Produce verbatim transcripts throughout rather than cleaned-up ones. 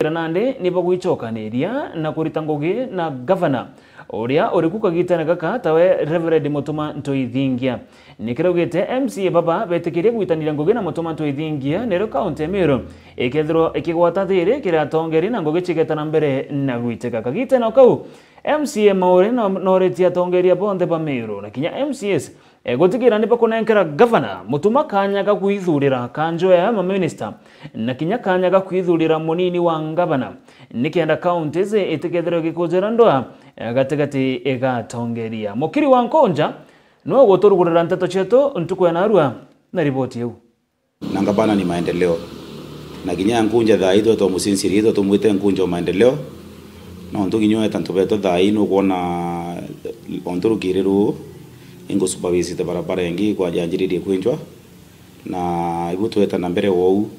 Ira nandi ni bagwicokaniria na kurita ngugi na gavana uria uri ku kagitene gaka, tawe Reverend Mutuma Ntoithingia. Nikiraugite M C A baba betikirie gwitaniria ngugi na Mutuma Ntoithingia, nirio kaunti ya Meru ikethirwa ikigwata thiri kiri atongeria na ngugi cigeta na mbere na gwiteka. Kagitene o kau, M C A Mauri no-, noritie atongeria bonthe ba Meru na kinya M C As e, gutigira ni bakunenkera gavana Mutuma kanya ga kwithurira kanjo ya maminista na kinya kanya ga kwithurira munini wa gavana, nikenda counties itikethirwe gikujira ndwaa, e, gatigati ga atongeria. Mukiri wa Nkunja niwe uguturugurira nteto cietu ntuku ya narua na riboti iu. Na ngabana ni maendeleo. Na kinya Nkunja thaa ii twetwa mucinciri, itwe tumwite Nkunja o maendeleo. Nontu kinya weta ntubeto thaa ii nukwona ontu rukiri ruu ingusupervise barabara ingi kwa yanjiririe kwinjwa. Na ibu tweta na mbere wou,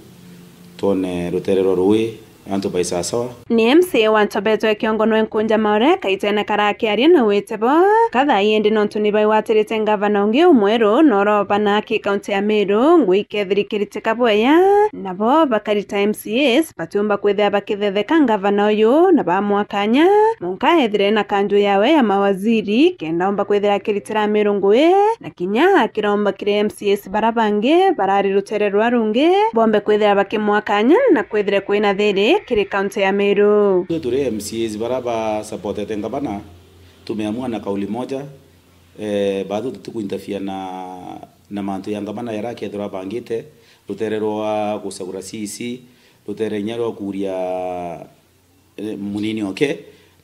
twone rutere rwa rui, antu bai sawasawa. Ni M C A wa Ntobetwe Kiongo nwe Nkunja Maore kaitene karakiaria na wite bo kathai, indi nontu ni baigwatirite ngavana ungi umweru na uroba na aki kaunti ya Meru, ngui kethiri kiritika bweya, nabo bakarita M C As batiumba kwithira bakithetheka ngavana uyu na bamwa kanya, munka ethire na kanju yawe ya mawaziri kenda omba kwithira akiritira Meru ngui, na kinya akiromba kiri M C As bara bangi barari rutere rwa rungi bombe kwithira bakimwa kanya na kwithire kwina thiri kiri kaunti ya Meru. Itwe turi M C As bara ba supportete ngavana, tumeamua na kauli moja, eh, bathu tutikuinterfere na, na mantu ya ngavana yarakethirwa abangite, rutere rwa gucagura C E C, rutere inya rwa kuria eh, munini oke,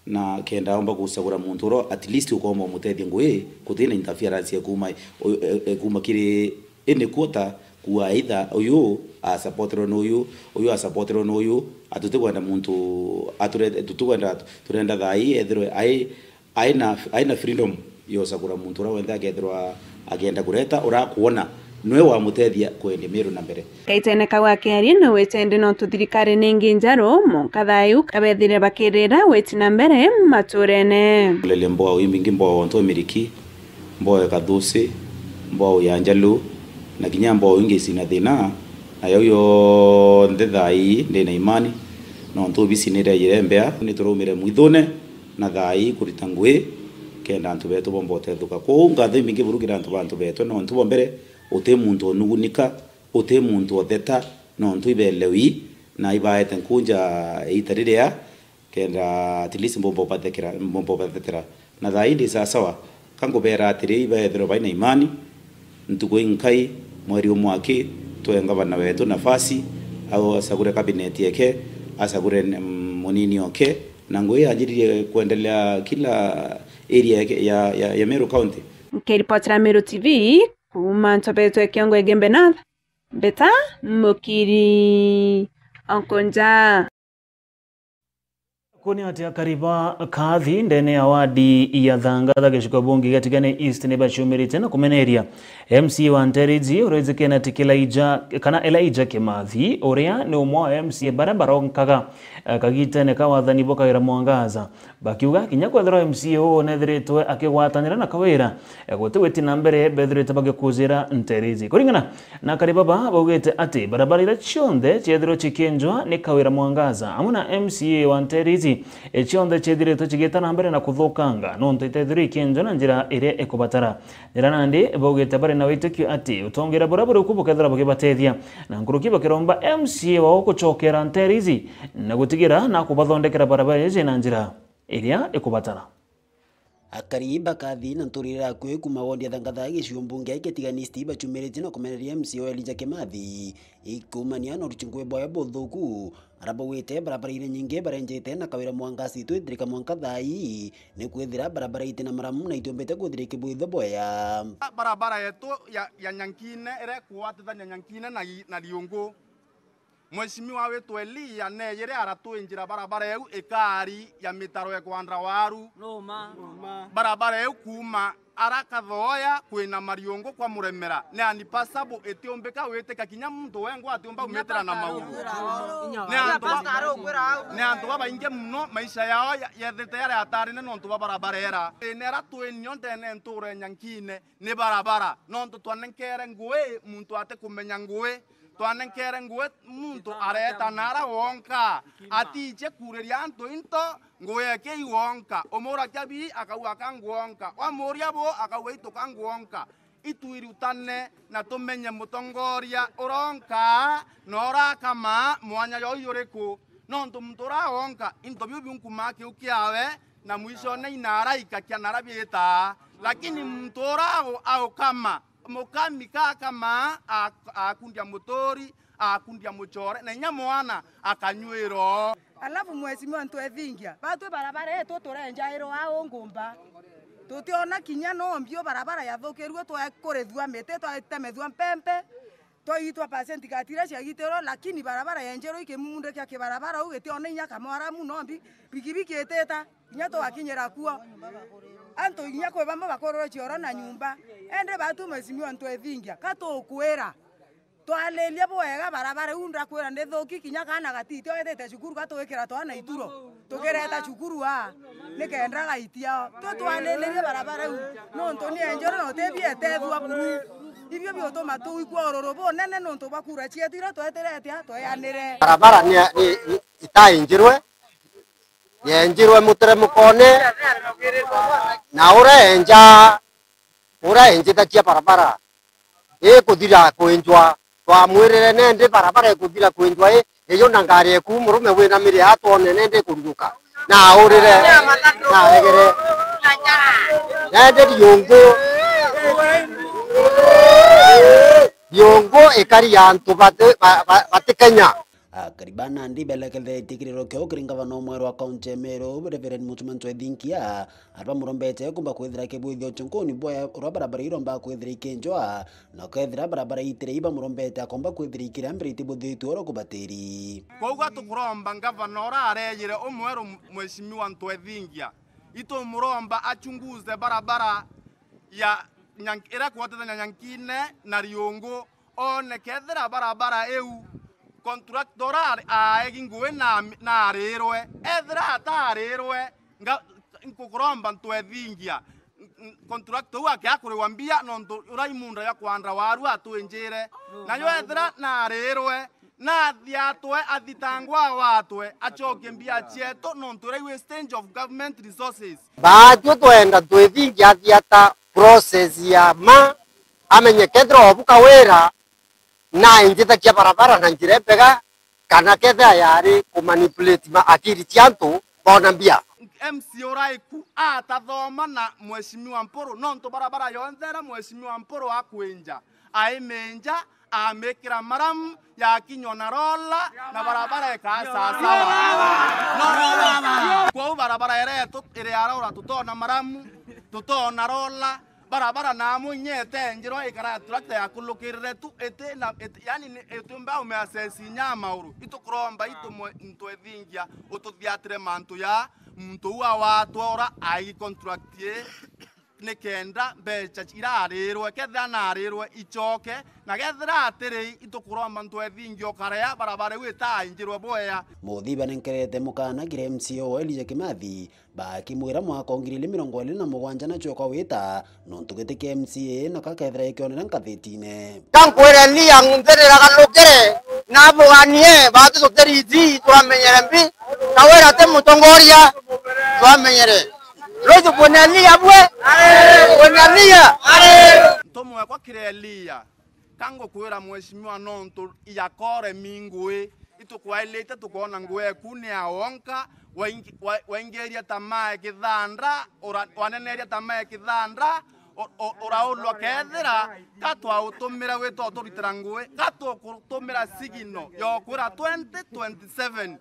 na kenda omba gucagura muntu uria at least ukomba umutethia ngui, kutina interference ya kuma, o-, e-, e-, kuma kiri any quarter, kua either uyu asupporterwe ni uyu, uyu asupporterwe ni uyu, atutikwenda muntu ature-, tutikwenda, turenda thai ethirwe ai, aina, aina freedom ya ucagura muntu uria wenthe akethirwa akienda kureta, urakwona nwe wamutethia kwendia Meru na mbere. Kaitene kau akiaria na wite indi nontu thirikari ningi njeru, monka thaiu kabethire bakirira witi na mbere maturene. Lele mbwau imbingi, mbwau ontu Miriki, mbwau ya Kathusi, mbwau ya Njalu, na kinya mbwau ingi cina thina, na yau yonthe thai ndina imani, nontu obisi nirejire mbea, niturumire mwithune, na thai kurita ngui, kenda antu betu bomba utethuka. Kwou ngatho imbingi buru kiri antu ba antu betu, nontu bwa mbere, uti muntu onugunika, uti muntu otheta, nontu ibelewi, na ibaete Nkunja iita riria, kenda at least mbomba ubathekera, mbomba ubathetera. Na thai ndi sawasawa, ka ngubera atiri, ibaethirwe baina imani, ntuku inkai, mweri umwe aki, twe ngavana wetu nafasi, au acagure cabinet yake, acagure, mm, munini oke, na ngui yanjiririe kuendelea kila area yake ya, ya, ya Meru County. Nkiripotera Meru T V, kuuma Ntobetwe Kiongo Igembe North, Mbeta Mukiri Onkonja. Kuni ati akari ba Kathi ndene ya wadi ya Thangatha gicigo bunge gia Tigania East ni baciumirite na kumeneria M C A wa Nteriji uria wijikene ati Kilaija, kana Elijah Kimathi, uria ni umwe wa M C A baria baronkaga, eh, kagitene ka wathani bwa Kawira Mwangaza, bakiuga kinya kwethirwa M C A uu nethiritwe akigwatanira na Kawira, eh, guti gwiti na mbere bethirite bagikujira Nteriji. Kuringana na akari baba baugite ati barabara iria cionthe ciethirwe cikinjwa ni Kawira Mwangaza amwe na M C A wa Nteriji, eh, cionthe ciethiritwe cigita na mbere na kuthukanga nontu itethirwe ikinjwa na njira iria ikubatara. Njira nandi baugite bari na witikio ati utongeria buria buri ku bukethirwa bukibatethia, na nkuruki bakiromba M C A wao gucokera Nteriji na gutigira na kubathondekera barabara iji na njira iria ikubatara. Akari ba Kathi na nturire akui kuuma wondi ya Thangatha gicigo mbunge ya Tigania East bacumiritie na kumeneria M C A wa Elijah Kimathi ikumania na uruti ngui bwao buthuku. Aria baugite barabara iria nyingi barenjete na Kawira Mwangaza itwithirika mwanka thaa ii, ni kwithira barabara iti na maramu na itiumbite kwithira ikibwithua bwea. Barabara yetu ya, ya Nyankine iria ikugwatithania Nyankine na i-, na Riungu. Mheshimiwa wetu Elia neejire aratwinjira barabara iu ikaari ya mitaro ya kwandra waru. Numa. Barabara iu kuuma ara Kathoya kwina Mariungu kwa Muremera ni unpassable, itiumbika witika kinya muntu wengwa atiumba umitira na maguru. Ni antu ba-, ni antu babaingi muno maisha yao ya-, yethite yari atarine nontu bwa barabara era. Ina era twinio ndene ntura ya Nyankine ni barabara, nontu twanenkere ngui muntu atikumenya ngui. Twanenkere ngugi muntu areeta nara wonka, atiiche kuuriria antu into, ngugi eke i wonka. Umuurakia bii, akauga ka ngwonka. Wamuuria bu, akauga itu ka ngwonka. Itwirutane na tumenye mutongoria uronka na urakamaa mwanya juu juriku. Nontu muntu uria wonka, into biu biunkumaa kiu kiawe, na mwishone inaraikakia nara biitaa. Lakini muntu uria au-, aukama, mukami kakamaa, a-, akundia muturi, akundia muchore, na inya mwana akanyuira oo. Alafu Mheshimiwa Ntwethingia, batwi barabara yetu turenjairwa au ngumba. Tutiona kinya no mbio barabara yathukirue, twakurithua miti, twatemethua mpempe, twaitwa percent gatira ciagitirwe, lakini barabara yenjerwe ikimunde kia kibarabara u gitiona inya kamwaramu no mbi, bikibiki itita, inya twakinyira kuo. Antu inya kwi bamwe bakururwe cioro na nyumba. Ende batu Mheshimiwa Ntwethingia, ka tukwira, twariria bwega barabara iu, ndakwira ni thuki, kinya kaana gatiti oetete cukuru, gatwikira twana ituro, tukireta cukuru aa, nikenda gaitia o. Tu twariririe barabara iu, nontu ni enjeru na utibietethua buru. Ibio biutuma tuigua ururu bunene nontu bwa kura cietu iria twetirete a tweanire. Barabara ni, ni, ni itainjirwe, yenjirwe muteremukone, na urenja, urenjithagia barabara ikuthira kwinjwa, twamwirire nendi barabara ikuthira kwinjwa i, iyo na ngari eku murume winamire atwone nendi ikuruguka, na aurire, na aregere, nendi riungu, riungu ikari ya antu bati, ba-, ba-, bati Kenya. Akari ba Nandi belekeretie kiriro kiao kiri ngavana umwe wa kaunti ya Meru, Reverend Mutuma Ntwethingia, aria bamurombete kumba kwithira kibwithio chunkuni bwa uria barabara iromba kwithira ikinjwa, na kethira barabara itire ibamurombete akomba kwithira ikiria mbere itibuthitue oro kubatiri. Kwou tukuromba ngavana uria arejire umweru Mheshimiwa Ntwethingia, itumuromba achunguze barabara ya Nyank-, iria kwatithania Nyankine na Riungu, one kethira barabara iu contractor uria aegi ngugi na, na arirwe, ethira atarirwe, nga-, nkukuromba Ntwethingia, n-, n-, contractor u akea kuriwa mbia, nontu uria imunda ya kwanda waru atwinjire, nayo ethira narirwe, nathiatwe, athitangwa awatwe, acokie mbia cietu, nontu iria i wastage of government resources. Baatue twenda Ntwethingia athiata process ya ma, amenye kethira obu kawira na injithagia barabara na njira imbega, kana kethira yari ku manipulate ma akiri cia antu boona mbia. M C A uraiku atathoma na Mheshimiwa Mpuru, nontu barabara yonthe iria Mheshimiwa Mpuru akwinja, aiminja, amikira maramu, yakinywa na rola, na barabara ikaa sawasawa. No, kwou barabara iria yetu iri ya rola, tutoona maramu, tutoona rola, barabara na amu inya itenjirwa ikara trakta yakulukirire tu, iti na, iti, yani ni, itiumba ume assess inya mauru. Itukuromba itumwe Ntwethingia ututhiatire mantu ya muntu uu awatwa ura aigi contract ii, nikenda mbeca irarirwe, kethira narirwe icoke, na kethira atiri, itukuromba Ntwethingia ukarea barabara iu itainjirwe bwea. Muthiba nenkerete mukana kiri M C A wa Elijah Kimathi, bakimwira mwaka wa ngiri ili mirongo ili na mugwanja na cioka wita, nontu giti kia M C A na kakethira ikionera ngathetine. Kankwira Elia nthirira galukire, na abuganie, batu tutiriti, twamenyere mbi, kawira ti mutongoria, twamenyere. Rwiji kwina Elia bwe? Kwina Elia? Ntumwekwa kiri Elia, ka ngukwira Mheshimiwa, nontu iyakoremi ngui, itukwailite tukoona ngui eku ni ya wonka, waingi-, wa-, waingiria ta mae kithanda, ura-, waneneria ta mae kithanda, u-, u-, uraulwa kethira, ka twautumira gwita uturitira ngui, ka tukutumira signal yokwira twenty twenty-seven,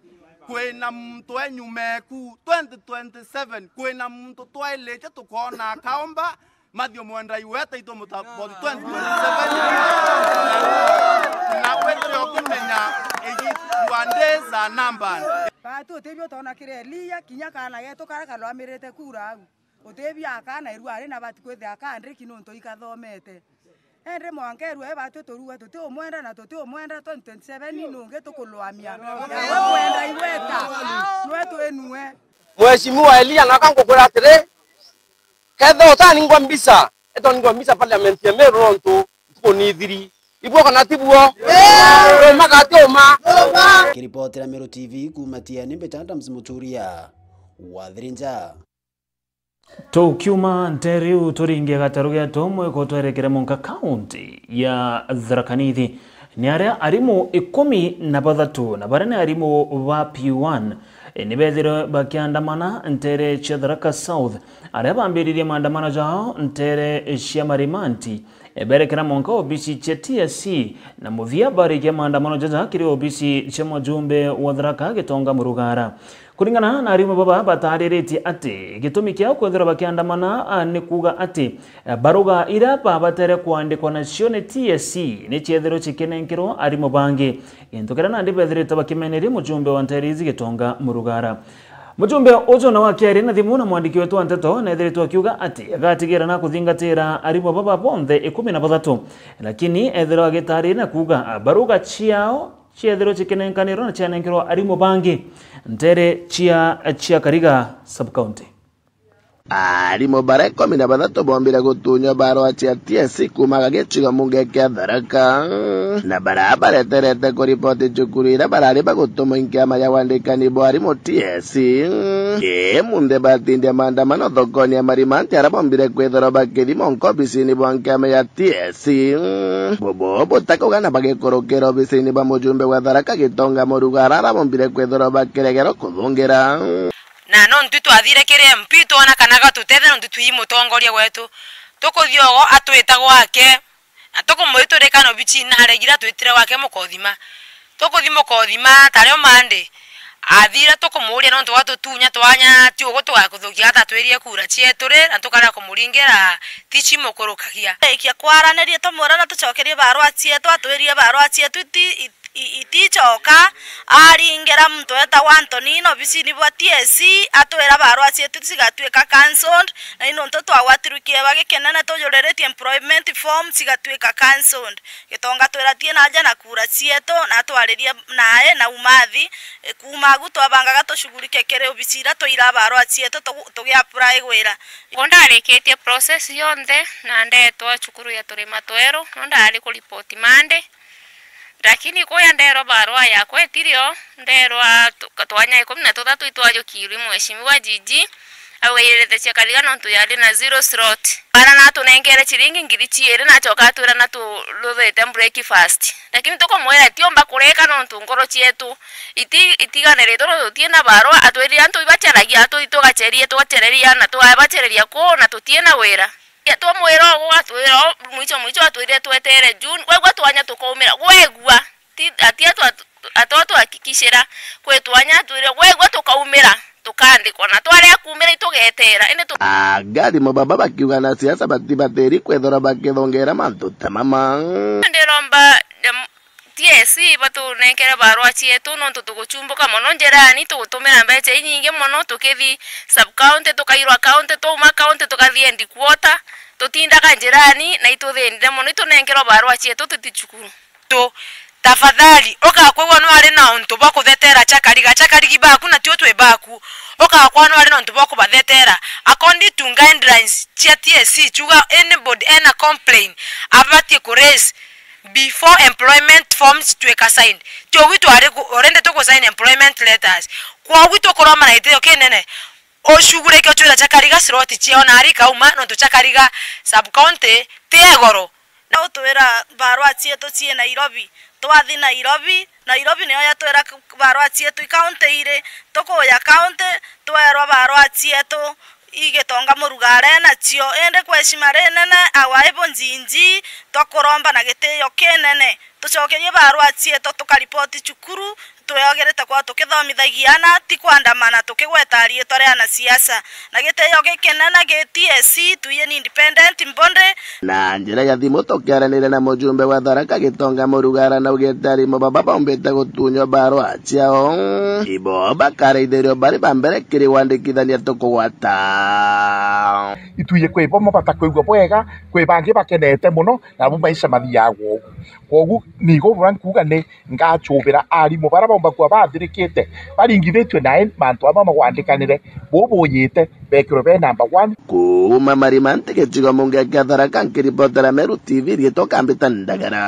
kwina muntu e nyuma eku, twenty twenty-seven, kwina muntu twailite tukoona akaomba, Matthew Mwenda Iweta, itumutaboti twenty twenty-seven. Na withire ukimenya igi, your days are numbered. Batu utibio utona kiri Elia, kinya kaana getu karia karwamirite kura au. Utibia akana irua ari na bati kwithia akandiki nontu ikathomete. Indi mwanka irua i batu turua tutiumwenda na tutiumwenda twenty twenty-seven nungi tukulwamia. Nawe Mwenda Iweta, nwe twinue. Mheshimiwa Elia, naka ngukwira atiri, kethira utaningwa mbisa, etoningwa mbisa parliament ya Meru nontu ntuku ni ithiri. Ibuo kana ti buo? Uma kana ti uma? Kiripotera Meru T V kuuma Tiani, mbeta Adams Muturia wa Thirinja. Tukiuma nteere iu, turinge gataru geetu mweko twerekere munka kaunti ya Tharaka Nithi. Ni aria arimu ikumi na bathatu, na baria ni arimu ba P one, e, ni beethirwe bakiandamana nteere cia Tharaka South, aria baambiririe maandamano jao nteere cia Marimanti, e, berekera mwanka obisi cia T S C, na muthia barikia maandamano jaja kiri obisi cia mujumbe wa Tharaka Gitonga Murugara. Kuringana na arimu baba, bataariritie ati gitumi kiao kwithirwa bakiandamana, a, ni kuuga ati, a, baruga iria babatere kwandikwa nacio ni T S C ni ciethirwe cikinenkerwa arimu bangi, gintu kiria nandi bethiritwe bakimeneria mujumbe wa nteere ici Gitonga Murugara. Mujumbe uju nawe akiaria na thimu na mwandiki wetu wa nteto, neethiritwe akiuga ati agatigira na kuthingatira arimu baba bonthe ikumi na bathatu, lakini ethirwa agitaarira na kuuga, a, baruga ciao ciethirwe cikinenkanirwa na cianenkerwa arimu bangi nteere cia, cia Kariga sub-county. Arimu baria ikumi na bathatu boombire gutunywa barua cia T S C kuuma gagicigo mbunge kia Tharaka, na baria bareterete kuripoti cukuru iria barari bagutumwa ni kiama ya wandikani bwa arimu T S C, imunthe batindia maandamano thokoni ya Marimanti, aria boombire kwithirwa bakithima nkobisini bwa kiama ya T S C. Bubu butakauga na bagikurukira obisini bwa mujumbe wa Tharaka Gitonga Murugara, aria boombire kwithirwa bakiregerwa kuthungira. Na nontu twathire kiri M P, twona kana gatutethia nontu twi mutongoria wetu. Tukuthia ogo atwita gwake, na tukumwiturika na obici na aregire atwitire gwake Mukothima. Tukuthi Mukothima, tario Monday. Athire tukumuuria nontu gwatutunya twanya ti ugu tugakuthukia, atatwirie kura cietu ri, na tukarega kumuringira ti cimukurukagia. Ikia kwaranirie tumwira na tucokerie barua cietu, atwirie barua cietu iti, it-, i-, iticoka. Aringira muntu wetagwa Anthony na obisini bwa T S C, atwira barua cietu cigatuika cancelled, na ni nontu twagwatirwe kieba gikinene tujuriritie employment form cigatuika cancelled. Gitonga twira tie naja na kura cietu, na atwaririe nae na umathi, e, kuuma agu twabangaga tushugurike kiri obisi iria twiraa barua cietu tugu-, tugi apply gwira. Ko ndarikitie process yonthe na ndetwa cukuru ya Turima Tweru, no ndari kuripoti Monday. Lakini kuya nderwa barua yakwa itirio, nderwa tu-, twanya ikumi na tuthatu itwajukirwe Mheshimiwa Jiji, augairite cia Kariga nontu yari na zero slot. Bana natunenkere ciringi ngiri ciiri, nacoka atwira naturuthite breakfast. Lakini tukumwira itiumba kureka nontu ngoro cietu iti-, itiganiritwe nontu tutina barua, atwirire antu ibacaragia, atuthi tugacerie, tugacereria na tugabacereria kuu na tutina wira. Ya, twamwira ugu, atwira o, mwicho, mwicho atwirire twetere June. Gwegua twanya tukaumira. Gwegua. Ti, ati atu, atu, atu, atuhakikishira. Kwi twanya atwirire, gwegua tukaumira, tukandikwa. Na twaria kuumira itugetera. Indi tu- Angari mo baba bakiuga na siasa batibatiri kwethirwa bakithongera mantu ta mama. Ndiromba, em, T S C batunenkere barua cietu, nontu tuguchumbuka mono njirani, tugutumira mbecha inyingi mono, tukithi sub-county, tukairwa county, twauma county, tukathi headquarter, tutindaga njirani, na ituthinire mono, itunenkerwa barua cietu tuthi cukuru. Tu, tafadhali, ugakwigua nwari na untu bwa kuthetera Chakarigi, Chakarigi baku na tio twi baku, ugakwigua nwari na untu bwa kubathetera. According to guidelines cia T S C, chuga anybody ena complain, abatie ku raise before employment forms twika sign. Ti ugwi twari ku-, already tuku sign employment letters. Kwogu tukuromba na gitio kinene, ucugurike utwira Chakarigi slot ciao na ari kauma, nontu Chakarigi sub-county ti egoro. Na utwira barua cietu cii Nairobi. Twathi Nairobi, Nairobi niyo yatwira k-, barua cietu i county iri. Tukuja county, twerwa barua cietu i Gitonga Murugara enacio, indi kwa heshima rinene, awaibu njinji, twakuromba na gitio kinene, tucokerie barua cietu tukaripoti cukuru, tweogerete kwao tukithomithagia ana, ti kwandamana tukigweta riitwa ria anasiasa. Na gitio gikinene gi T S C, twi an independent body. Na njira ya thimu tukiaranire na mujumbe wa Tharaka Gitonga Murugara, naugite arimo baba baumbite gutunywa barua ciao, ibo bakaraithirio bari ba mbere kiri wandikithania tukugwata. Itwiji kwi bamwe batakwigua bwega, kwi bangi bakenete mono, nabo maisha mathiaga ugu. Kwogu nigo bura nkuuga ni ngachubira arimu baria baumba kuba bathirikite, baringithitue nae mantu amwe magwandikanire, bubuyite bekirwe be number one. Kuuma Marima ntigitigo mungi kia Tharaka, nkiripotera Meru T V, riitwa Kambita Ndagara.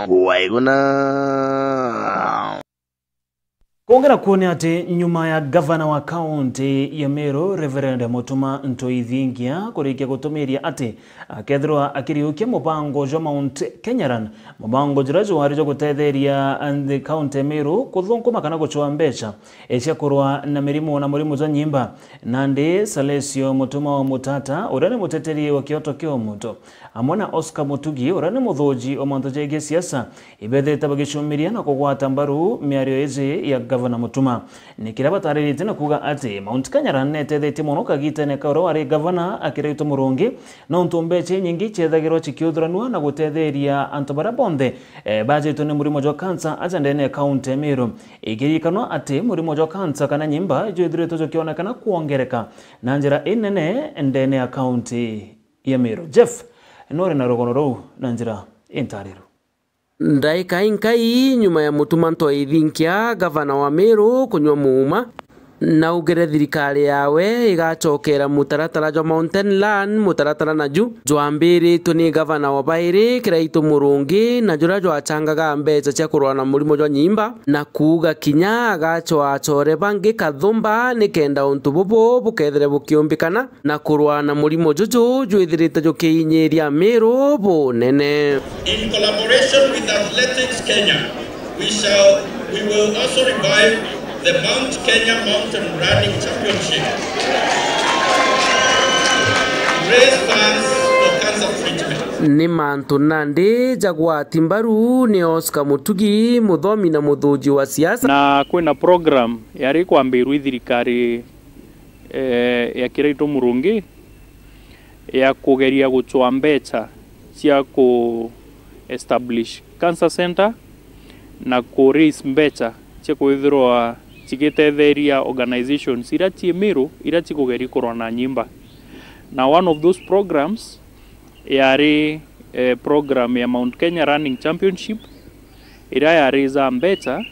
Waiguna. Kwongera kwone ati nyuma ya gavana wa kaunti ya Meru, Reverend Mutuma Ntoithingia, kurikia gutumiria ati akethirwa akiriukia mubango jwa Mount Kenya Run, mubango juria jwari jwa gutetheria nthi kaunti ya Meru kuthunkuma kana gucwaa mbeca cia kurwa na mirimu na murimu jwa nyimba. Nandi Salesio Mutuma wa Mutata, uria ni muteteri wa kioto kia umuntu, amwe na Oscar Mutugi, uria ni muthuji wa mantu jegie siasa, ibethite bagicumiria na kugwata mbaru miario iji ya Gavana Mutuma. Ni kiria batariritie na kuuga ati Mount Kenya Run netethetie mono kagitene ka uria wari gavana akiraitwa Murungi, nontu mbeca inyingi ciethagirwa cikiuthuranua na gutetheria antu baria bonthe, eh, bajitwe ni murimo jwa kansa aja ndene ya kaunti ya Meru. Ikirikanwa ati murimo jwa kansa kana nyimba jwithiritwe jukionekana kwongereka na njira inene ndene ya kaunti ya Meru. Jeff, nuri na rugono ruu na njira intariru. Ndaika inkai nyuma ya Mutuma Ntoithinkia, gavana wa Meru, kunywa muuma, naugire thirikari yawe igacokera mutaratara jwa Mountain Land, mutaratara naju jwambiritwe ni gavana wa bairi Kiraitu Murungi, na juria jwachangaga mbeca cia kurwa na murimo jwa nyimba, na kuuga kinya agacwaa achore bangi kathumba nikenda untu bubu bukethire bukiumbikana na kurwa na murimo juju jwithirite jukiinyiria Meru bunene. In collaboration with Athletics Kenya, we shall, we will also revive the Mount Kenya Mountain Running Championship. Raise funds for cancer treatment. Ni mantu nandi jagwati mbaru ni Oscar Mutugi, muthomi na muthuji wa siasa. Na kwina program yari kwambirwa i thirikari eh, ya Kiraitu Murungi ya kugeria gucwaa mbeca cia ku establish cancer center na ku raise mbeca cia kwithirwa cigitetheria organizations iria cii Meru iria cikugeria kurwa na nyimba. Na one of those programs yari, eh, program ya Mount Kenya Running Championship, iria yaraisaa mbeca,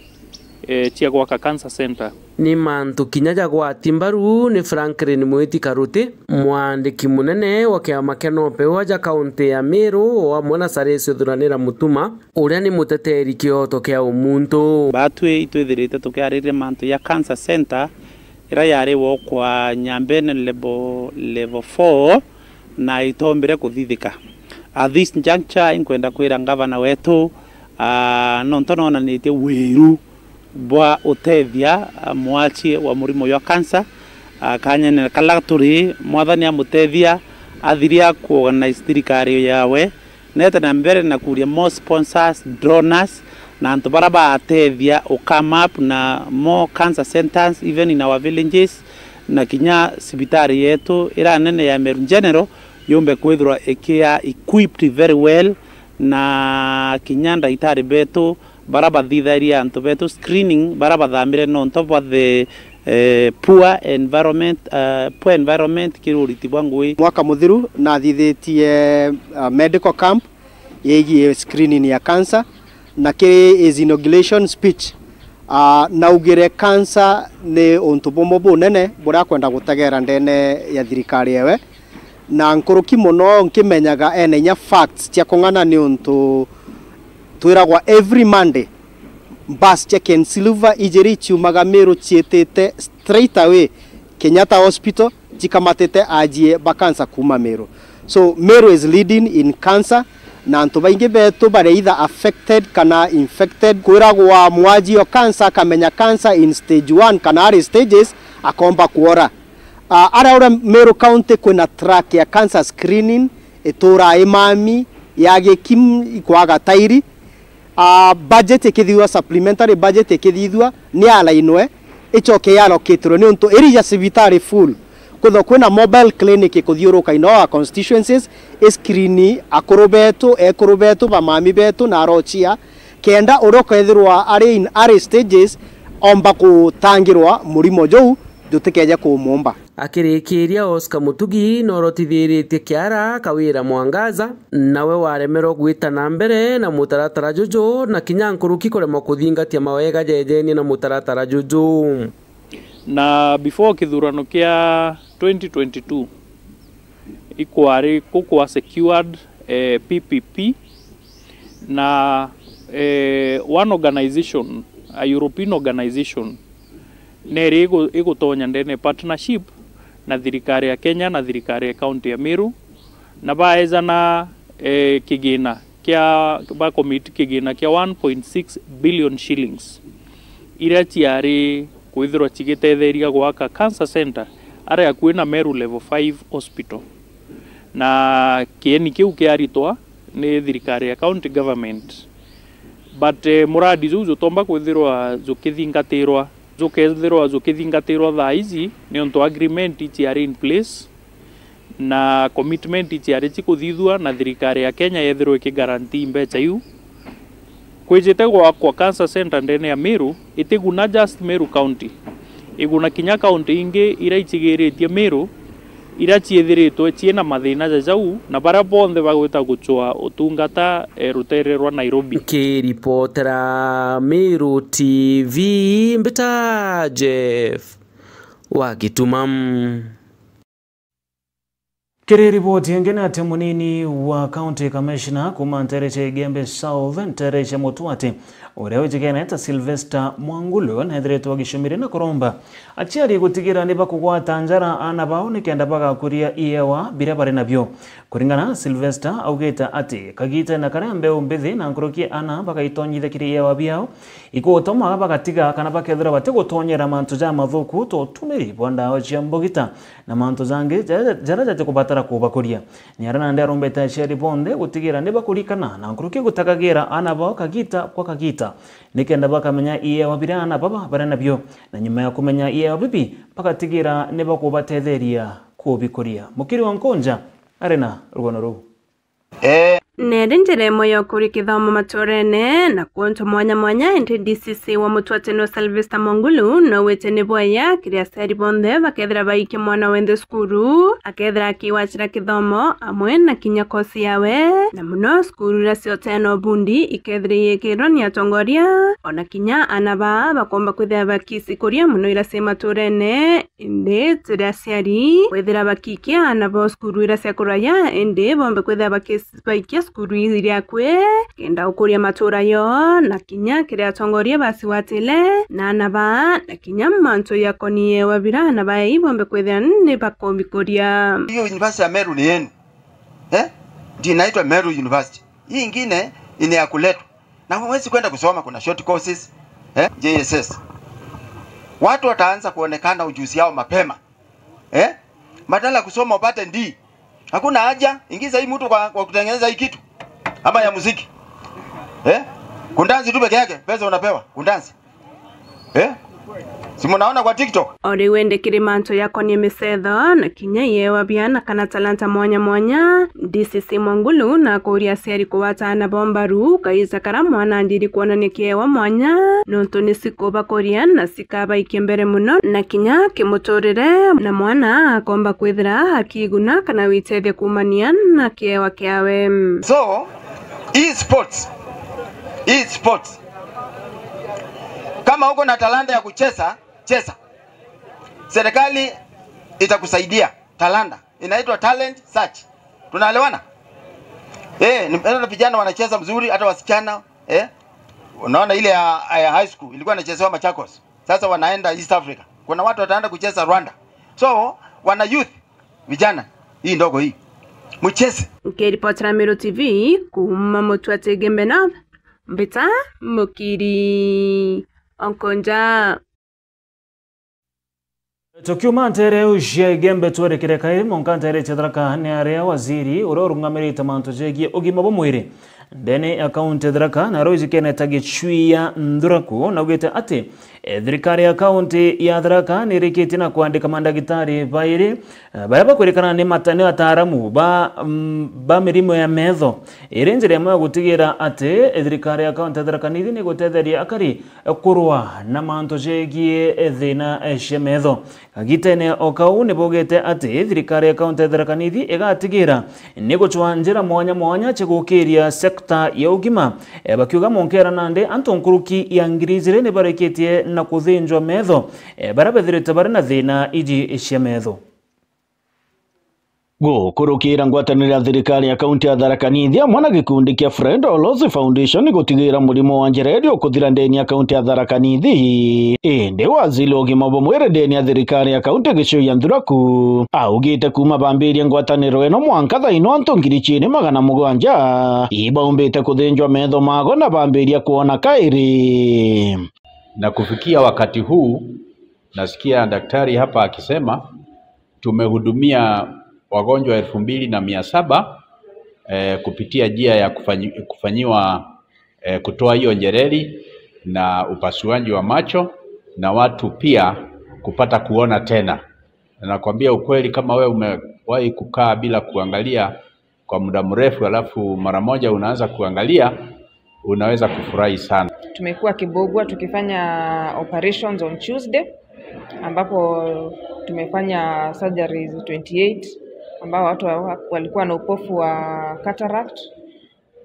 eh, cia gwaka cancer center. Ni mantu kinya jagwati mbaru ni Franklin Mwiti Karuti, mwandiki munene wa kiama kia Nopewa ja kaunti ya Meru, o amwe na Salesio Thuranira Mutuma, uria ni muteteri kioto kia umuntu. Batwi itwithirite tukiariria mantu ya cancer center, iria yari wokwa Nyambene level, level four, na itombire kuthithika. At this juncture, inkwenda kwira ngavana wetu, ah, nontu nonanitie wiru bwa utethia, ah, mwachi wa murimo jwa cancer, ah, kanyene kala turi, Mwathani amutethia, athiria kuorganize thirikari yawe, nete na mbere na kuria more sponsors, donors, na antu bara baatethia u come up na more cancer centers, even in our villages, na kinya cibitari yetu ira nene ya Meru General yumbe kwithirwa ikia equipped very well, na kinya ndagitari betu bara bathithagia antu betu screening, bara bathamire nontu bwa the, eh, poor environment, eh, poor environment kiri uriti bwa ngui. Mwaka muthiru nathithitie, ah, medical camp yegie screening ya cancer, na kiri his inauguration speech, ah, naugire cancer ni untu bumwe bunene buria akwenda gutegera ndene ya thirikari yewe, na nkuruki muno nkimenyaga ena inya facts cia kung'ana, niuntu twiragwa every Monday bus cia Ken Silver ijiri ciumaga Meru ciitite straight away Kenyatta Hospital, cikamatite ajie ba cancer kuuma Meru. So Meru is leading in cancer, na antu baingi betu bari either affected kana infected. Kwiragwa mwaji o cancer akamenya cancer in stage one kana early stages, akomba kuora. Ah, aria uria Meru County kwina track ya cancer screening, ituraa imami ya gikim ikwaga tairi. Ah, budget ikithithua, supplementary budget ikithithua, ni alainwe, icoke yalocatirwe, niuntu iri ya cibitari full. Kwithwa kwina mobile clinic ikuthiuruka in all our constituencies, iscreen akuru betu, ekuru betu, bamami betu na arochia, kenda uria ukethirwa ari in early stages omba kutangirwa murimo juu jutikeje kumumba. Akirikiria, Oscar Mutugi norotithiritie kiara Kawira Mwangaza, nawe waremerwe gwita na mbere na mutaratara juju, na kinya nkuruki kuremwa kuthingatia mawega jejenie na mutaratara juju. Na before kithurano kia twenty twenty-two, ikwari kukwa secured, eh, P P P, na, eh, one organization, a European organization, neri igu-, igutonya ndene partnership na thirikari ya Kenya na thirikari ya county ya Meru, na baejana, eh, kigina kia, ba commit kigina kia one point six billion shillings, iria ciari kwithirwa cigitetheria gwaka cancer center aria akui na Meru Level five Hospital. Na kieni kiu kiaritwa ni thirikari ya county government. But, eh, muradi juu jutomba kwithirwa jukithingatirwa, jukethirwa jukithingatirwa thaa iji, niuntu agreement iciari in place, na commitment iciari cikuthithua, na thirikari ya Kenya yethirwe ikigarantii mbeca iu. Kwijite gwakwa cancer center ndene ya Meru, itiguna just Meru County, iguna kinya county ingi iria icigiritie Meru, iria ciithiritwe ciina mathina ja jau, na baria bonthe bagwita gucwa utungata, eh, rutere rwa Nairobi. Nkiripotera Meru T V, mbita Jeff wa Gituma. Kiri riboti ingi ni ati munini wa County Commissioner kuuma ntere cia Igembe South, ntere cia Mutwati, uria wijikene ta Sylvester Mwangulu, neethiritwe agicumiri na kuromba aciari gutigira ni bakugwata njara aana bao nikenda bagakuria iewa biria bari nabio. Kuringana na Sylvester, augite ati kagitene karia mbeu mbithi na nkuruki aana bagaitonyithia kiri iewa biao, igutuma bagatiga kana bakethirwa batigutonyera mantu jamathuku ta utumiri bwa ndawa cia mbugita na mantu jangi ja-, jaria jatikubatara kubakuria. Ni aria nandi arombete aciari bonthe gutigira ni bakurikana na nkuruki gutagagira aana bao kagita kwa kagita, nikenda bakamenya iewa biria aana baba bari nabio, na nyuma ya kumenya iewa bibi, bagatigira ni bakubatetheria kubikuria. Mukiri wa Nkunja ari na rugono ruu. Ee. Neri njira imwe ya ukuria kithomo maturene na kuntu mwanya mwanya, indi D C C wa Mutwati no Sylvester Mwangulu no wite ni bwaya kiri aciari bonthe bakethira baikia mwana wenthe cukuru, akethira akiwachira kithomo amwe na kinya kosi yawe, na muno cukuru iria cioteana ubundi ikethira iikirwa ni atongoria, ona kinya aana baa bakomba kwithira bakicikuria muno iria ci maturene. Indi turi aciari, kwithira bakikia aana bao cukuru iria cia kuraya, indi bombe kwithira bakibaikia cukuru iria akui, kenda gukuria matura yoo, na kinya kiri atongoria bacigwatile na aana baa, na kinya mantu jakonie iewa biria aana baa ibombe kwithira ni bakobikuria. Hiyo university ya Meru ni yenu. Eh? Ndio inaitwa Meru University. Hii ingine ni ya kuletwa. Na huwezi kwenda kusoma, kuna short courses, eh, J S S. Watu wataanza kuonekana ujuzi yao mapema. Eh? Badala ya kusoma upate D. Hakuna haja, ingiza hii mtu kwa, kwa kutengeneza hii kitu. Ama ya muziki. Eh? Kundansi tu peke yake, pesa unapewa, kundansi. Eh? Si munaona kwa TikTok? O riu indi kiri mantu jakonie micetho na kinya iewa biana kana talanta mwanya mwanya, D C C Mwangulu na akuria aciari kugwata aana bao mbaru kaita karia mwana anjiri kwonania kiewa mwanya, nontu ni cikubakuria na cikabaikia mbere muno na kinya kimuturire, na mwana akomba kwithira akiguna kana gwitethia kuumania na kiewa kiawe. So, hii sports, hii sports, kama uko na talanta ya kucheza, cheza. Serikali itakusaidia. Talanta. Inaitwa talent search. Tunaelewana? Eh, nimeona vijana wanacheza mzuri, hata wasichana, eh? Unaona ile ya, ya high school ilikuwa inachezewa Machakos. Sasa wanaenda East Africa. Kuna watu wataenda kucheza Rwanda. So, wana youth, vijana, hii ndogo hii, mcheze. Nkiripotera Meru T V kuuma Mutwati Igembe North, mbita Mukiri Onkonja. Tukiuma ntere cia Igembe twerekere Kairi, monka ntere cia Tharaka ni aria waziri uria urungamirite mantu jegie ugima bwa mwiri ndene ya kaunti ya Tharaka na aria wijikene ta Gicwia Nthuraku naugite ati E, thirikari ya kaunti ya Tharaka nirikitie na kwandika mandagitari bairi, e, baria bakwirikana ni mata-, ni ataaramu ba, mm, ba mirimo ya metho. Iri njira imwe ya gutigira ati, e, thirikari ya kaunti ya Tharaka Nithi ni gutetheria akari, e, kurwa na mantu jegie, e, thina, e, cia metho. Kagitene o kau ni baugite ati thirikari ya kaunti ya Tharaka Nithi igatigira ni gucwa njira mwanya mwanya cia gukiria sekta ya ugima, e, bakiuga munkera nandi antu nkuruki ya ngiri ijiri ni barikitie na kuthinjwa metho, e, baria bethirite bari na thina iji cia metho. Gukurukira ngwataniro ya thirikari ya kaunti ya Tharaka Nithi amwe na gikundi kia Fred Olosi Foundation gutigira murimo wa njereri ukuthira ndeni ya kaunti ya Tharaka Nithi. Indi waziri wa ugima bwa mwiri ndeni ya thirikari ya kaunti Gicuu ya Nthuraku augite kuma bambirie ngwataniro ino mwanka thaino antu ngiri ciiri magana mugwanja ibaumbite kuthinjwa metho mago na bambiria kwona kairi. Na kufikia wakati huu, nasikia daktari hapa akisema tumehudumia wagonjwa elfu mbili na mia saba, eh, kupitia njia ya kufanyi-, kufanyiwa, eh, kutoa hiyo njereri na upasuaji wa macho na watu pia kupata kuona tena. Na nakwambia ukweli, kama wewe umewahi kukaa bila kuangalia kwa muda mrefu alafu mara moja unaanza kuangalia, unaweza kufurahi sana. Tumekuwa Kibogwa tukifanya operations on Tuesday, ambapo tumefanya surgeries twenty-eight, ambao watu wa-, walikuwa na upofu wa cataract,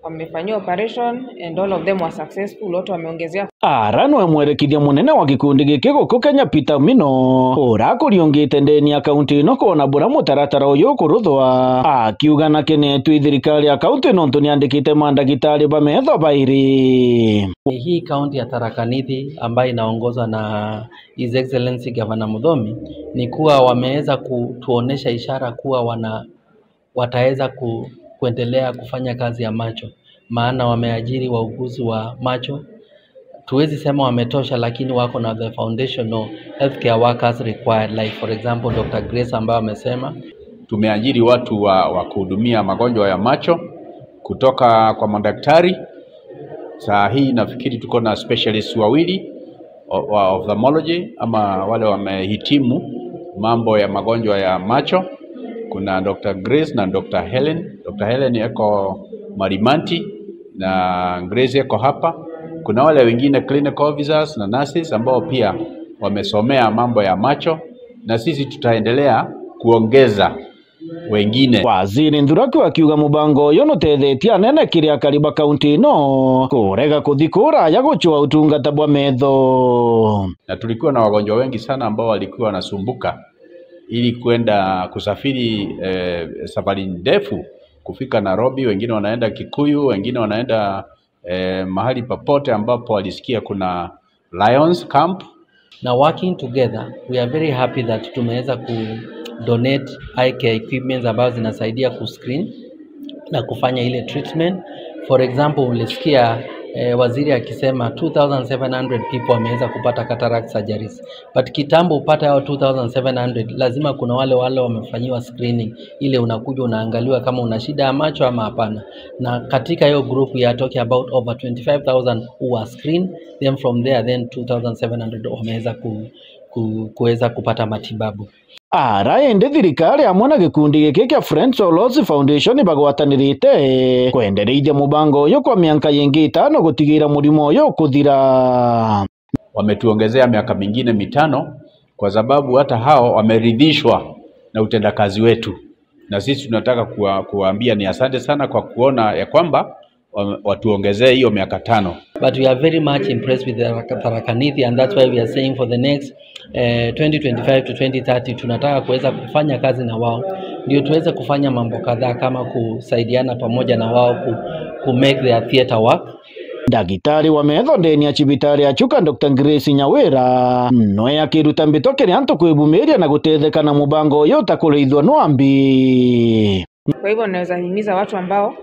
wamefanyiwa operation and all of them were successful, wote wameongezea. Ara nwe mwerekithia munene wa gikundi giki guku Kenya, Peter Mino, urakuriungite ndeni ya kaunti ino kwona buria mutaratara uyu ukuruthwa, akiuga na kenetwi thirikari ya kaunti nontu niandikite mandagitari ba metho bairi. Hii kaunti ya Tharaka Nithi ambayo inaongozwa na His Excellency Governor Muthomi ni kuwa wameweza kutuonesha ishara kuwa wana, wataweza ku-, kuendelea kufanya kazi ya macho, maana wameajiri wauguzi wa macho. Tuwezi sema wametosha, lakini wako na the foundational healthcare workers required, like for example, Doctor Grace ambaye amesema. Tumeajiri watu wa, wa kuhudumia magonjwa ya macho kutoka kwa madaktari. Saa hii nafikiri tuko na specialists wawili o-, wa ophthalmology, ama wale wamehitimu mambo ya magonjwa ya macho. Kuna Doctor Grace na Doctor Helen. Doctor Helen eko Marimanti na Grace eko hapa. Kuna wale wengine clinical officers na nurses ambao pia wamesomea mambo ya macho, na sisi tutaendelea kuongeza wengine. Waziri Nthuraku akiuga mubango uyu nutethetie anene kiri akari ba kaunti ino kurega kuthi kuraya gucua utungata bwa metho. Na tulikuwa na wagonjwa wengi sana ambao walikuwa wanasumbuka ili kwenda kusafiri, eh, safari ndefu kufika Nairobi, wengine wanaenda Kikuyu, wengine wanaenda, eh, mahali popote ambapo walisikia kuna Lions Camp. Na working together, we are very happy that tumeweza ku donate eye care equipments ambazo zinasaidia ku screen na kufanya ile treatment. For example, ulisikia, eh, waziri akisema two thousand seven hundred people wameweza kupata cataract surgeries. But kitambo upate hao two thousand seven hundred, lazima kuna wale, wale wamefanyiwa screening, ile unakuja unaangaliwa kama una shida ya macho ama hapana. Na katika hiyo group, we are talking about over twenty-five thousand who were screened, then from there, then two thousand seven hundred wameweza ku-, ku-, kuweza kupata matibabu. Ara indi thirikari amwe na gikundi giki kia Friends of Lost Foundation bagwatanirite kwendereithia mubango uyu kwa mianka yingi itano gutigira murimo uyu ukuthira. Wametuongezea miaka mingine mitano kwa sababu hata hao wameridhishwa na utendakazi wetu, na sisi tunataka kuwa-, kuwaambia ni asante sana kwa kuona ya kwamba wa-, watuongezee hiyo miaka tano. But we are very much impressed with the Tharaka Nithi, and that's why we are saying for the next, eh, twenty twenty-five to twenty thirty, tunataka kuweza kufanya kazi na wao, ndio tuweze kufanya mambo kadhaa kama kusaidiana pamoja na wao ku-, ku make their theatre work. Ndagitari wa metho ndeni ya cibitari ya Chuka, Doctor Grace Nyawira, noe akiruta mbito kiri antu kwibumiria na gutetheka na mubango uyu utakurithwa nwambi. Kwa hivyo, naweza himiza watu ambao,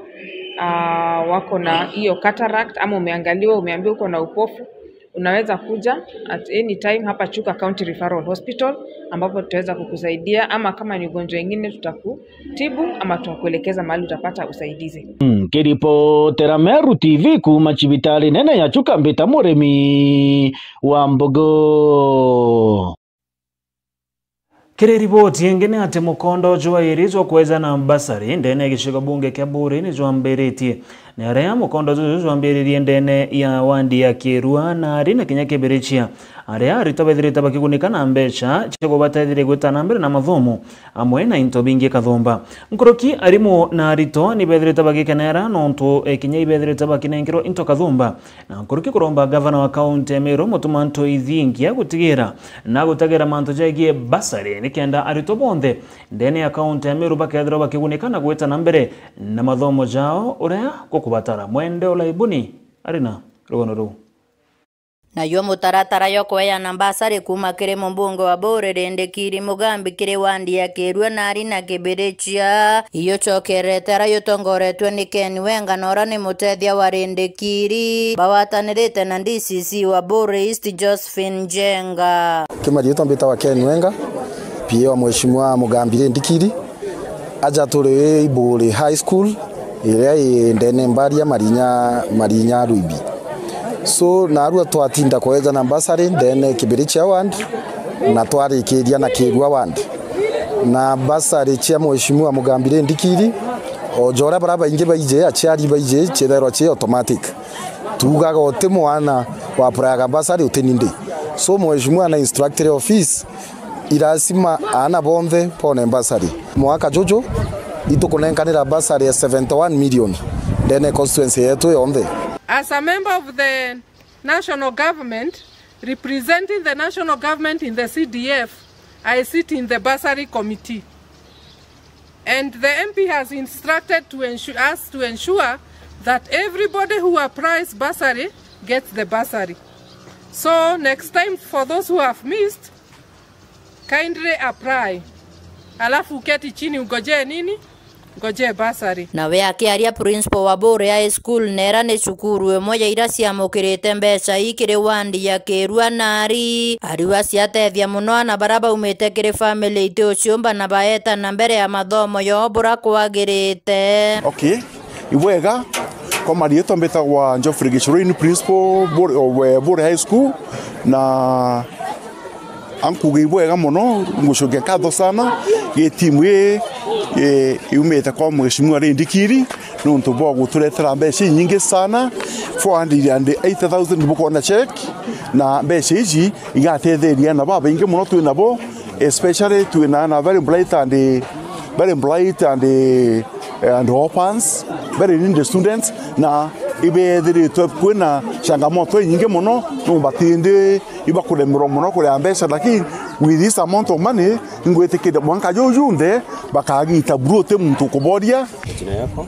ah, wako na hiyo cataract ama umeangaliwa, umeambiwa uko na upofu, Unaweza kuja at any time hapa Chuka County Referral Hospital, ambapo tutaweza kukusaidia, ama kama ni ugonjwa ingine tutakutibu ama tutakuelekeza mahali utapata usaidizi. Nkiripotera Meru T V kuuma cibitari nene ya Chuka, mbita Murimi wa Mbogo. Kiri riboti ingi ni ati mukondo jwa iri jwa kwejana mbasari ndene ya gicigo bunge kia Buuri ni jwambiritie. Ni aria mukondo juju jwambiririe ndene ya wandi ya Kirua na ari na kinya Kibirichia, aria aritwa bethirite bakigunika na mbeca cia kubatetheria gwita na mbere na mathomo amwe na into bingi kathumba. Nkuruki, arimu na aritwa ni bethirite bagikenera nontu, eh, kinya ibethirite bakinenkerwa into kathumba. Na nkuruki kuromba gavana wa kaunti ya Meru, Mutuma Ntoi Thingia, gutigira na gutagira mantu jegie basari, nikenda aritwa bonthe ndene ya kaunti ya Meru bakethirwa bakigunika na gwita na mbere na mathomo jao uria gukubatara. Mwende Olaibuni ari na rugono ruu. Nayo mutaratara jwa kweana mbasari kuuma kiri mubunge wa Buuri Rindikiri Mugambi kiri wandi ya Kirua na ari na Kibirichia, ijucokerete aria jutongoretue ni Ken Wenga na uria ni mutethia wa Rindikiri, bagwatanirite na D C C wa Buuri East Josephine Njenga. Ki mariitwa mbitagwa Ken Wenga, P A wa Mheshimiwa Mugambi Rindikiri. Aja turi i Buuri High School, iria i ndene mbaria Marinya, Marinya Ruibi. So, narua twatinda kweja na bursary ndene Kibirichia ward, na twarikiria na Kirua ward. Na bursary cia Mheshimiwa Mugambi Rindikiri, o ja uria baria baingi baiji, aciari baiji, ciithairwa ci automatic. Tuugaga uti mwana wa apply-aga bursary uti ni ndi. So, Mheshimiwa na instructire office, i lazima aana bonthe boone bursary. Mwaka juju, itukunenkanira bursary ya seventy-one million ndene constituency yetu yonthe. As a member of the national government, representing the national government in the C D F, I sit in the bursary committee. And the M P has instructed to ensure, us to ensure that everybody who applies bursary gets the bursary. So next time, for those who have missed, kindly apply. Alafu uketi chini, ungojee nini? Ngojee bursary. Nawe akiaria, principal wa Buuri High School, nera ni cukuru imwe ya iria ciamukirite mbeca ii kiri wandi ya Kirua na ari, ariuga ciatethia mono aana baria baumite kiri family iti uciumba na baeta na mbere ya mathomo yoo buria kwagirite. Okay. Ibwega, kwa mariitwa mbitagwa Geoffrey Gichurui, ni principal Buuri, o, we, Buuri High School, na ankuuga ibwega mono, ngucokia nkatho sana gi timu ii, i, iumite kwa Mheshimiwa Rindikiri, nontu bwa guturetera mbeca inyingi sana, four hundred and eighty thousand bukwona check, na mbeca iji igatetheria aana babaingi mono twi nabo, especially twi na aana very bright and, very bright and, and orphans, very needy students, na ibeethiritwe kwina changamoto inyingi mono, nontu batindi ibakuremerwa mono kuria mbeca, lakini with this amount of money, ngwitikiria mwanka juu junthe bakagita buru, uti muntu ukuboria. Jina yako?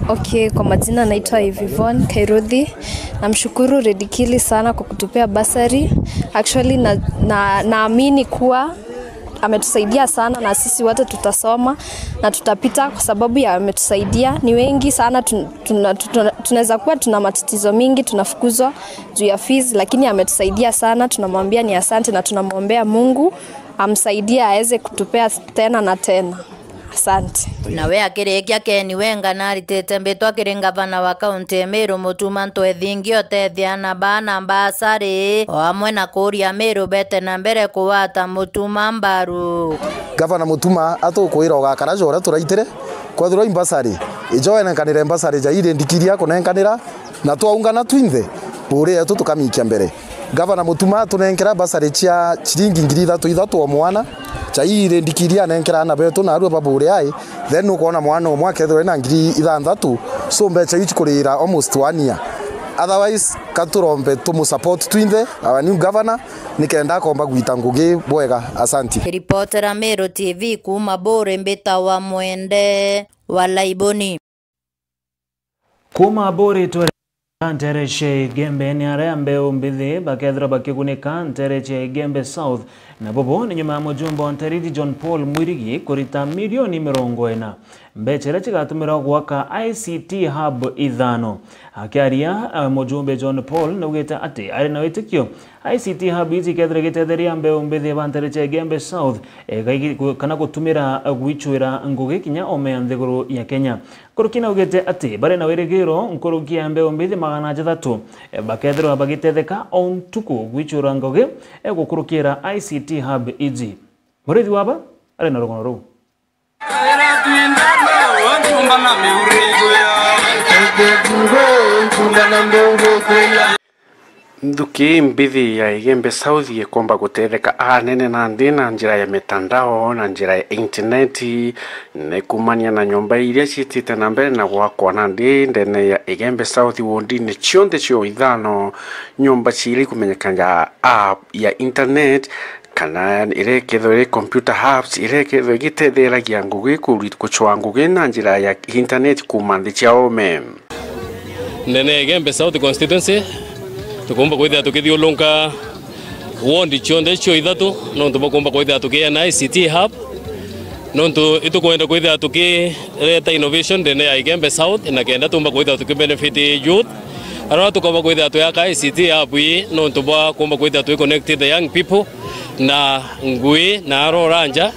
Okay, kwa majina naitwa Ivy Von Kairuthi. Namshukuru Redikili sana kwa kutupea bursary. Actually, na, na, naamini kuwa ametusaidia sana na sisi wote tutasoma na tutapita kwa sababu ya ametusaidia. Ni wengi sana tun-, tuna-, tuna-, tunaweza kuwa tuna matatizo mingi, tunafukuzwa juu ya fees, lakini ametusaidia sana. Tunamwambia ni asante na tunamwombea Mungu amsaidie aweze kutupea tena na tena. Asante. Nawe akirikia, Ken Wenga naritite mbitwa kiri ngavana wa kaunti ya Meru, Mutuma Ntwethingi, utethia aana baa na mbasari, o amwe na kuuria Meru bete na mbere kugwata Mutuma mbaru. Gavana Mutuma atukwira ugakara ja uria turaitire, kwethirwa i mbasari, ija wenenkanire mbasari ja iria ndikiria kunenkanira, na twaungana twinthe, Buuri yetu tukamikia mbere. Gavana Mutuma atunenkera bursary cia ciringi ngiri ithatu ithatu o mwana, cha ii iria ndikiria anenkera aana betu na arua ba Buuri ai, then nukwona mwana umwe akethirwa ena ngiri ithanthatu, so mbecha iu cikurira almost one year. Otherwise, ka turombe tumusupport twinthe, our new governor, nikenda akomba gwita ngugi bwega. Asanti. Ripotera Meru T V kuuma Buuri, mbitawa Mwende wa Laiboni. Kuuma Buuri twe Ntere cia Igembe ni aria mbeu mbithi bakethirwa bakigunika ntere cia Igembe South, na bobo ni nyuma ya mujumbe wa ntere iji John Paul Mwirigi kurita milioni mirongo ina mbecha iria cigatumirwa gwaka I C T hub ithano. Akiaria, eh, mujumbe John Paul naugite ati ari na witikio I C T hub iji ikethirwa igitetheria mbeu mbithi ba ntere cia Igembe South, eh, gaigi-, gu-, kana gutumira, eh, gwichuira ngugi kinya ome ya nthiguru ya Kenya. Nkuruki naugite ati bari na wirigiro nkuruki ya mbeu mbithi magana jathatu, eh, bakethirwa bagitetheka o ntuku gwichura ngugi, eh, gukurukira I C T hub iji. Murithi waba ari na rugono ruu. Nthuki mbithi ya Igembe South ikomba gutetheka anene nandi na njira ya mitandao na njira ya intaneti, ni kumania na nyomba iria ciitite na mbere na gwakwa nandi ndene ya Igembe South wodini cionthe cio ithano, nyomba ciria ikumenyeka ja app ya internet, kana iria ikethirwa iri computer hubs, iria ikethirwa igitetheragia ngugi kuri-, gucwaa ngugi na njira ya internet kuuma nthi cia oome. Ndene ya Igembe South Constituency, tukumba kwithira tukithiurunka ward cionthe icio ithatu, nontu bwa kumba kwithira tukiea na I C T hub, nontu itukwenda kwithira tukireta innovation ndene ya Igembe South, na kenda tumba kwithira tukibenefit youth, aria tukomba kwithira tuyaka I C T hub ii, nontu bwa kumba kwithira twi connect the young people na ngui na arora nja,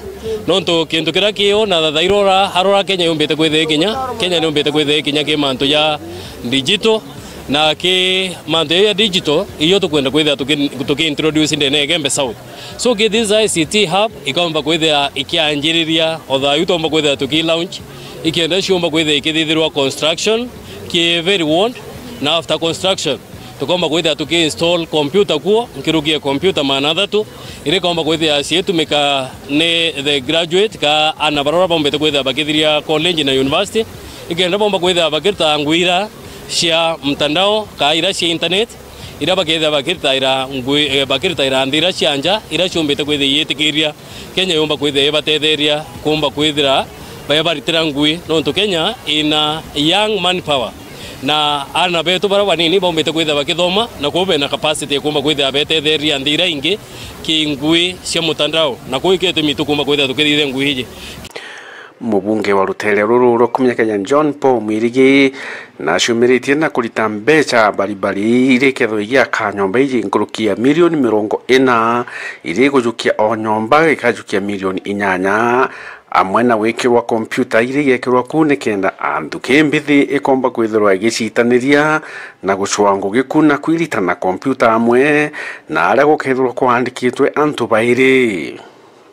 nontu kintu kiria kiu na thathaira ura arora Kenya yumbite kwithira ikinya, Kenya niumbite kwithira ikinya ki mantu ja digital, na ki mantu ya digital iyo tukwenda kwithira tuki, tuki introduce ndene ya Igembe South. So ki this I C T hub ikomba kwithira ikianjiriria o thayu, tomba kwithira tuki launch, ikenda ciomba kwithira ikithithirwa construction ki every ward, na after construction tukomba kwithira tuki install computer kuo, nkiruki ya computer magana athatu, iria ikomba kwithira ciitumika ni the graduate ka ana baria bombite kwithira bakithiria college na university, ikenda bomba kwithira bakiruta ngui ira cia mtandao ka ira cia internet, ira bakithira bakiritaira ngui, eh, bakiritaira nthi ira cia nja, ira ciumbite kwithira iitikiria Kenya yumba kwithira ibatetheria kumba kwithira babaritira ngui, nontu Kenya ina young manpower. Na ana betu baria banini baumbite kwithira bakithoma, na kwou bena capacity ya kumba kwithira betetheria nthi iria ingi ki ngui cia mutandao, na kwou ikio itumi tukumba kwithira tukithithia ngui iji. Mubunge wa rutere ruru rwa kumenyekana John Paul Mwirigi nacumiritie na kurita mbecha baribari iria ikethirwa igiaka nyomba iji nkuruki ya milioni mirongo ina, iria igujukia o nyomba ikajukia milioni inyanya. Amwe na gwikirwa kompiuta iria igekirwa kuu nikenda anthu ki mbithi ikomba kwithirwa igicitaniria na gucwaa ngugi kuu na kwirita na kompiuta amwe na aria gukethirwa kwandikitwe antu bairi.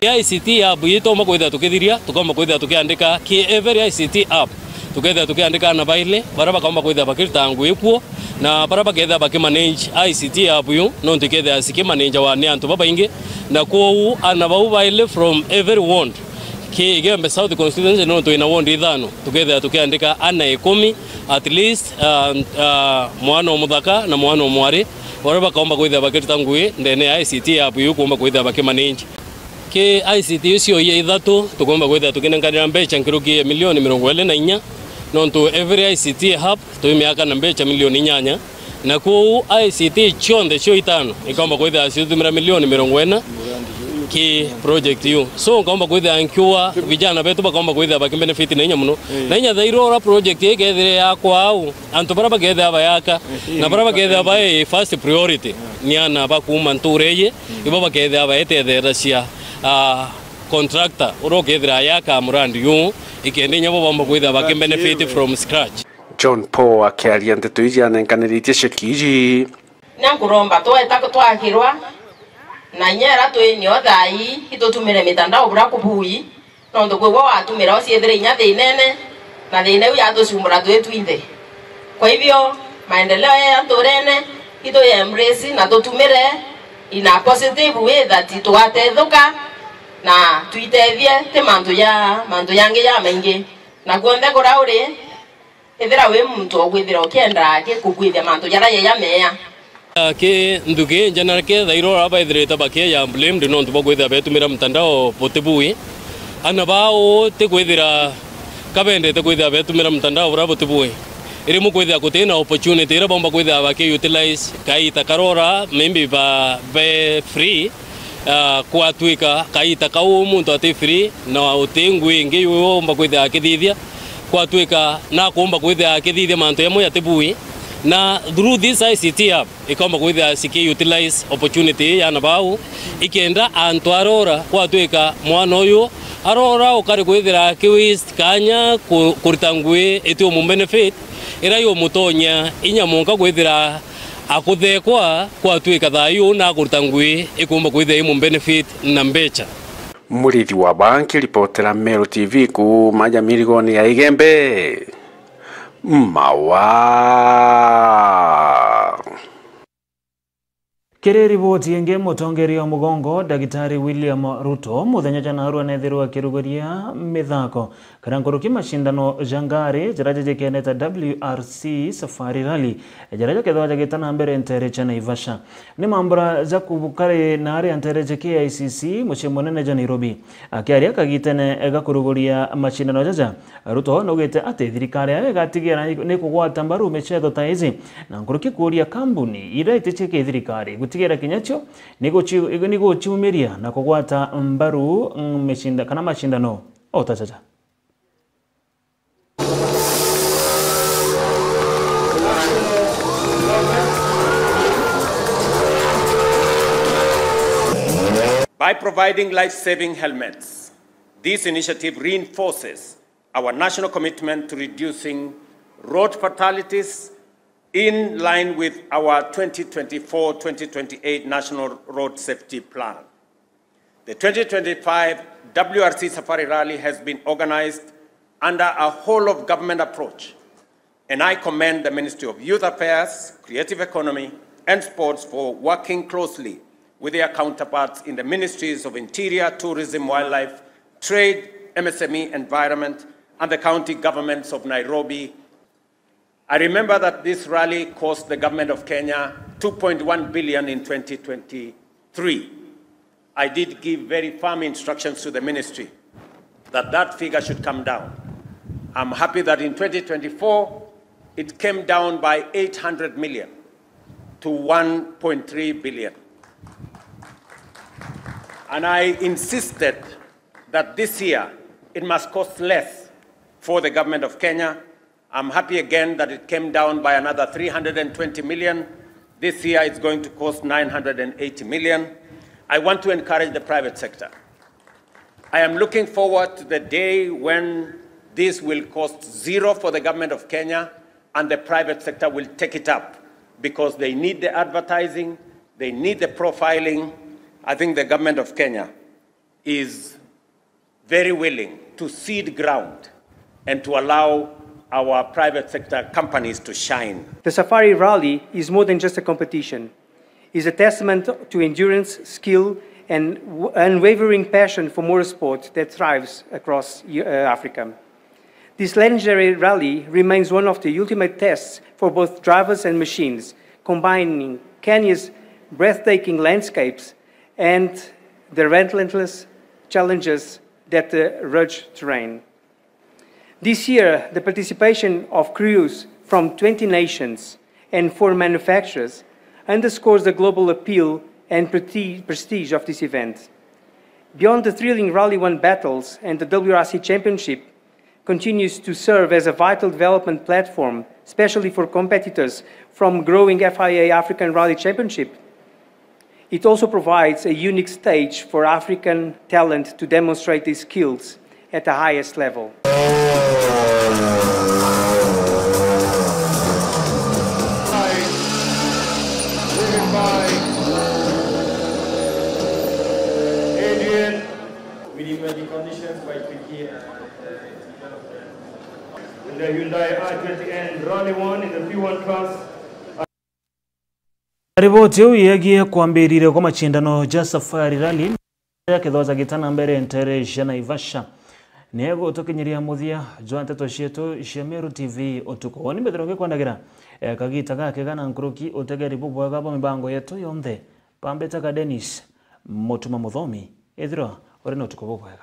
I C T hub ii twomba kwithira tukithiria, tukomba kwithira tukiandika ki every I C T hub, tukethira tukiandika ana bairi baria bakomba kwithira bakirita ngui kuo, na baria bakethira bakimanage I C T hub iu, nontu ikethira cikimanage wa ni antu babaingi, na kwou ana bau bairi from every ward. Ki Igembe South Constituency, nontu ina ward ithano, tukethira tukiandika ana ikumi at least, uh, uh, mwana o muthaka na mwana o mwari, baria bakomba kwithira bakirita ngui ndene ya I C T hub iu kumba kwithira bakimanage. Ki I C T icio ithatu, tukomba kwithira tukinenkanira mbecha nkuruki ya milioni mirongo iri na inya, nontu every I C T hub twimiaka na mbecha milioni inyanya, na kwou I C T cionthe cio itano ikomba kwithira citumira milioni mirongo ina ki project iu. So nkomba kwithira nkiuga vijana betu bakomba kwithira bakibenefit na inya muno. Na inya thairo ura project ii ikethira yakwa au, antu baria bakethira bayaka, na baria bakethira bai first priority ni ana ba kuuma nture iji, ibo bakethira baetetherecia, ah, contractor uria ukethira ayaka murandi uu, ikenda inya bo bomba kwithira bakibenefit from scratch. John Paul akiaria ndeto iji anenkaniritie ceki iji. Nya nkuromba tweta twakirwa na inya era twinio thai itutumire mitandao bura kubui, nontu kwigua watumira uciethire inya thinene, na thina iu yatucumbura twi twinthe. Kwa hivyo, maendeleo ya nturene itu ya embrace na tutumire in a positive way that tugatethuka na twitethie ti mantu ja, mantu jangi jamaingi. Na kuonthe kuria uri, ethira wi muntu ukwithira ukienda aki kukwithia mantu jaria jeja meya. Ah, ki nthuki in general, kethira ura baithirite bakiya blamed nontu bwa kwithira betumira mtandao buti bui. Ana bao ti kwithira kabendete kwithira betumira mtandao buria buti bui. Rimwe kwithira guti na opportunity iria baumba kwithira baki utilize kaita karora, maybe ba, be free, ah, kwatwika kaita kau muntu ati free, na uti ngui ingi yumba kwithira akithithia, kwatwika na kumba kwithira akithithia mantu jamwe jatibui, na through this I C T hub, ikomba kwithira ciki utilize opportunity ii yana bau, ikenda antu arora kwatwika mwana uyu arora ukari kwithira aki waste kanya ku-, kurita ngui iti umu benefit, ira yumutonya inya munka kwithira akuthekwa kwatwika thaa iu na kurita ngui ikumba kwithira imu benefit na mbecha. Murithi wa Banki ripotera Meru T V kuuma Nyamirigoni ya Igembe. Mawa. Kiri riboti ingi, mutongeria wa mugongo, Dagitari William Ruto, muthenya jwa naarua neethirwa akiruguria mithako, kana nkuruki macindano ja ngari, jaria jajikenete W R C Safari Rally, jaria jakethirwa jagita na mbere nteere cia Naivasha. Ni mambura ja kubukari naari nteere cia K I C C, mucii munene jwa Nairobi. Akiaria kagitene ga kuruguria macindano jaja, Ruto naugite ati thirikari yayo igatigira ni kugwata mbaru micetho ta iji, na nkuruki kuuria kambuni iria iticie kithirikari gutigira kinya cio ni guci-, ni guciumiria na kugwata mbaru, mm, micinda-, kana macindano o ta jaja. By providing life-saving helmets, this initiative reinforces our national commitment to reducing road fatalities in line with our twenty twenty-four twenty twenty-eight National Road Safety Plan. The twenty twenty-five W R C Safari Rally has been organized under a whole-of-government approach, and I commend the Ministry of Youth Affairs, Creative Economy and Sports for working closely with their counterparts in the Ministries of Interior, Tourism, Wildlife, Trade, M S M E, Environment, and the county governments of Nairobi. I remember that this rally cost the government of Kenya two point one billion in twenty twenty-three. I did give very firm instructions to the ministry that that figure should come down. I'm happy that in twenty twenty-four, it came down by eight hundred million to one point three billion. And I insisted that this year it must cost less for the government of Kenya. I'm happy again that it came down by another three hundred and twenty million. This year it's going to cost nine hundred and eighty million. I want to encourage the private sector. I am looking forward to the day when this will cost zero for the government of Kenya and the private sector will take it up because they need the advertising, they need the profiling. I think the government of Kenya is very willing to cede ground and to allow our private sector companies to shine. The Safari Rally is more than just a competition. It's a testament to endurance, skill, and w-, unwavering passion for motorsport that thrives across, uh, Africa. This legendary rally remains one of the ultimate tests for both drivers and machines, combining Kenya's breathtaking landscapes and the relentless challenges that the rugged terrain. This year, the participation of crews from twenty nations and four manufacturers underscores the global appeal and preti-, prestige of this event. Beyond the thrilling Rally One battles and the W R C Championship, continues to serve as a vital development platform, especially for competitors from growing F I A African Rally Championship. It also provides a unique stage for African talent to demonstrate their skills at the highest level. Driven by Adrian. Minimum conditions by P K and, uh, the Hyundai i twenty N Rally One in the P one class. Riboti iu yegie kwambiriria kwa macindano ja Safari Rally ya kithoza gitana mbere ntere cia Naivasha ni igutukinyiria muthia jwa nteto cietu cia Meru T V utuku. Ni mbethirwa ngikwandagira, eh, kagita gakega na nkuruki utegeri bubwega bwa mibango yetu yonthe. Bambetaga Dennis Mutuma Muthomi. Ethirwa uri na utuku bubwega.